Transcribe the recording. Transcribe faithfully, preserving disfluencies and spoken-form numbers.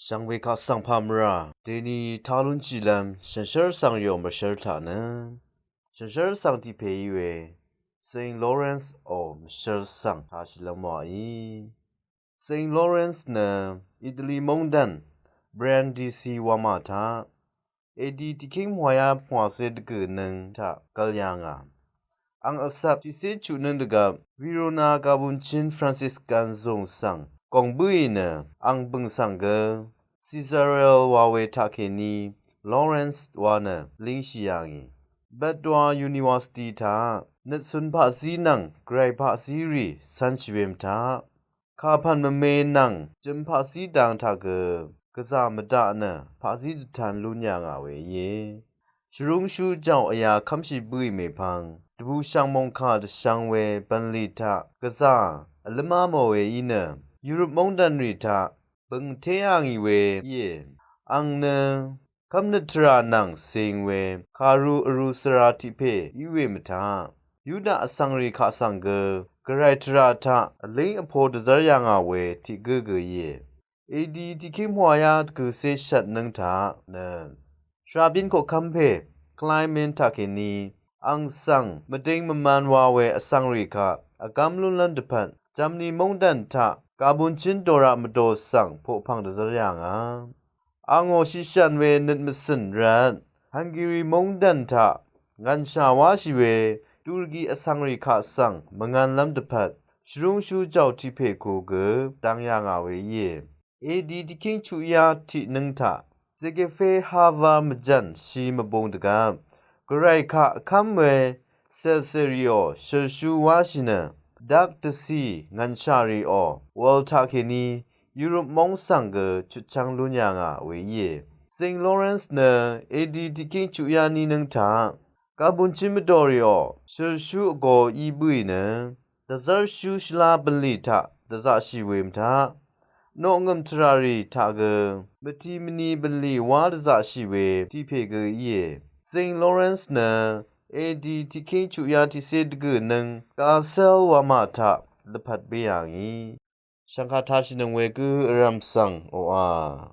Shvngbe kaq svng pà mvrà deni talúnshìlv́m shànshér svng yò mvshv́r taq nø shànshér svng tiq pè í we Saint Lawrence ò mvshv́r svng tashìlv́m wàí. Saint Lawrence nø Italy móngdàn Brindisi wamà taq edi tiqkíng pvngwàyá pvngwàcé dvgø̀ nøng taq gvl yà ngà. Ang vsvp tiqcé chuq nøng dvgvp Verona gabunchín Franciscan zùng svng gòng bǿì nø ang bø̀ng svng gø Cesarea wa we taqkèní Lawrence wa nø língshì yà ngì. Padua University taq nøtcun paqzí nvng gvray paqzí rì cv̄nshì we mvtaq kapv̀n mvme nvng jøm paqzí dang taq gø gvzà mvdaq nø paqzí dvtan lún yà ngà we íe. Shvrúngshú jàò vyā kv́mshì bǿì mèpvng dvbùshv̀ng mòngkà dvshv̄ng we bv̀nlì taq gvzà vlǿmá mò we í nø Europe móngdàn rì taq bø̀ng té yà ngì we íe. Ang nø kv́mnøt tvrà nvng cing we kàru vrū svra tiq pè í we mvtaq Yuda vsvng rì kaq svng gø gvray tvrà taq vlíng vpo dvzv́r yà ngà we tiq gǿ gø íe. Edi tiqkíng pvngwàyá dvgø̀cé shvt nøng taq nø shvrabín koqkv́m pè Clement taqkèní ang svng mvding mvman wa we vsvng rì kaq vgv́m lúnlv́m dvpvt Germany móngdàn taq gabunchín doraq mvdò svng poqpv̀ng dvzv́r yà ngà. Angò shìshv̀n we nøt mvcø̀n rvt Hungary móngdàn taq ngv̀nshà wáshì we Turgi vsvng rì kaq svng mvngv̄nlv́m dvpvt shvrúngshú jàò tiq pè ku gø dang yà ngà we íe. Edi tiqkíng chuqyá tiq nøng taq Zekaria Hava mvjv̀n shi mvbung dvgvp gvray kaq vkv́m we Caesarea shø̀lshú wáshì nø dak dvcì ngv̀nshà rìò wv̄l taqkèní Europe móng svng gø chutchv́ng lún yà ngà we íe. Saint Lawrence nø edi tiqkíng chuqyá ní nøng taq gabunchín mvdòrìò shø̀lshú vgō í bǿì nø dvzv́rshú shvlá bv̀nlì taq dvzaqshì we mvtaq noqngø̀m tvrà rì taq gø mvti mvni bv̀nlì wá dvzaqshì we tiq pè gø íe. Saint Lawrence nø edi tiqkíng chuqyá tiqcé dvgø̀ nøng Kassel wamà taq lvpat bé yà ngì. Shv̀ngkà tashìnøng we gǿ vrv̀m svng oqà